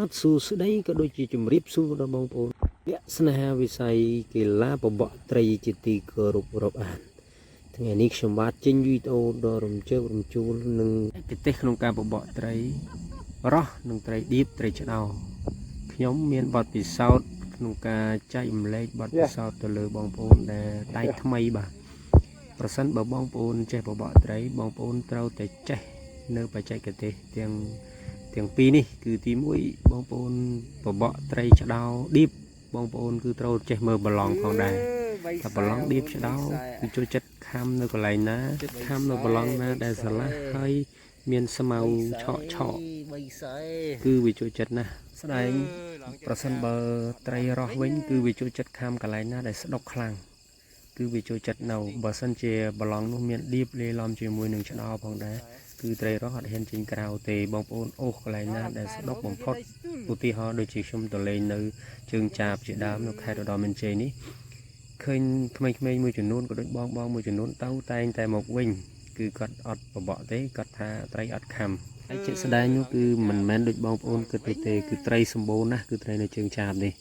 បាទសួស្តីក៏ដូចជាជម្រាបសួរដល់បងប្អូនអ្នកស្នេហាវិស័យកីឡាបបក់ត្រីជាទីគោរពរាប់អានថ្ងៃនេះខ្ញុំបាទចេញវីដេអូដ៏រំជើបរំជួលនិងឯកទេសក្នុងការបបក់ត្រីរស់និងត្រីឌៀបត្រីឆ្ដោខ្ញុំមានបទពិសោធន៍ក្នុងការចែករំលែកបទពិសោធន៍ទៅលើបងប្អូនដែលដៃថ្មីបាទប្រសិនបើបងប្អូនចេះបបក់ត្រីបងប្អូនត្រូវតែចេះនៅបច្ចេកទេសទាំងពីរនេះគឺទី1បងប្អូនបបក់ត្រីឆ្ដោឌៀបបងប្អូនគឺត្រូវចេះមើលប្រឡងផងដែរថាប្រឡងឌៀបឆ្ដោគឺចូលចិត្តខំនៅកន្លែងណាចិត្តខំនៅប្រឡងណាដែលស្រឡះហើយមានស្មៅឆក់ឆក់ បីសែ គឺវាចូលចិត្តណាស់ស្ដែងប្រសិនបើត្រីរស់វិញគឺវាចូលចិត្តខំកន្លែងណាដែលស្ដុកខ្លាំងគឺវាចូលចិត្តនៅបើសិនជាប្រឡងនោះមានឌៀបលាយឡំជាមួយនឹងឆ្ដោផងដែរ គឺត្រីរស់អត់ហ៊ានចេញក្រៅទេបងប្អូនអូសកន្លែងណាដែលស្ដុកបំផុតឧទាហរណ៍ដូចជាខ្ញុំទៅលេងនៅជើងចាបជាដើមនៅខេត្តឧត្តរមានជ័យនេះឃើញក្មេងៗមួយចំនួនក៏ដូចបងបងមួយចំនួនទៅតែងតែមកវិញគឺគាត់អត់បបក់ទេគាត់ថាត្រីអត់ខំហើយជាក់ស្ដែងនោះគឺមិនមែនដូចបងប្អូនគិតនោះទេគឺត្រីសម្បូរណាស់គឺត្រីនៅជើងចាបនេះ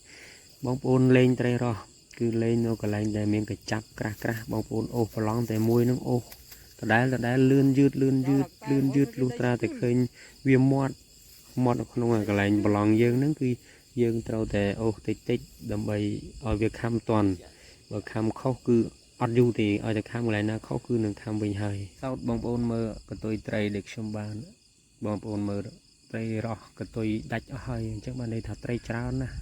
បងប្អូនលេងត្រីរស់គឺលេងនៅកន្លែងដែលមានកញ្ចាប់ក្រាស់ក្រាស់បងប្អូនអូសប្រឡងតែមួយនឹងអូស ដដែលដដែលលឿនយឺតលឿនយឺតលឿនយឺតលុះត្រាតែឃើញវាមាត់មាត់នៅក្នុងកន្លែងប្រឡងយើងហ្នឹងគឺយើងត្រូវតែអូសតិចតិចដើម្បីឲ្យវាខំតន់បើខំខុសគឺអត់យូរទេឲ្យតែខំកន្លែងណាខុសគឺនឹងខំវិញហើយសោតបងប្អូនមើលកន្ទុយត្រីដែលខ្ញុំបានបងប្អូនមើលត្រីរស់កន្ទុយដាច់អស់ហើយអញ្ចឹងបានន័យថាត្រីច្រើនណាស់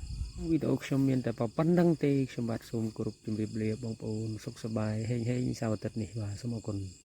វីដេអូខ្ញុំមានតែប៉ុណ្្នឹងទេខ្ញុំបាទសូមគោរពជម្រាបលាបងប្អូនសុខសប្បាយហេងហេងសៅរ៍អាទិត្យនេះបាទសូមអរគុណ។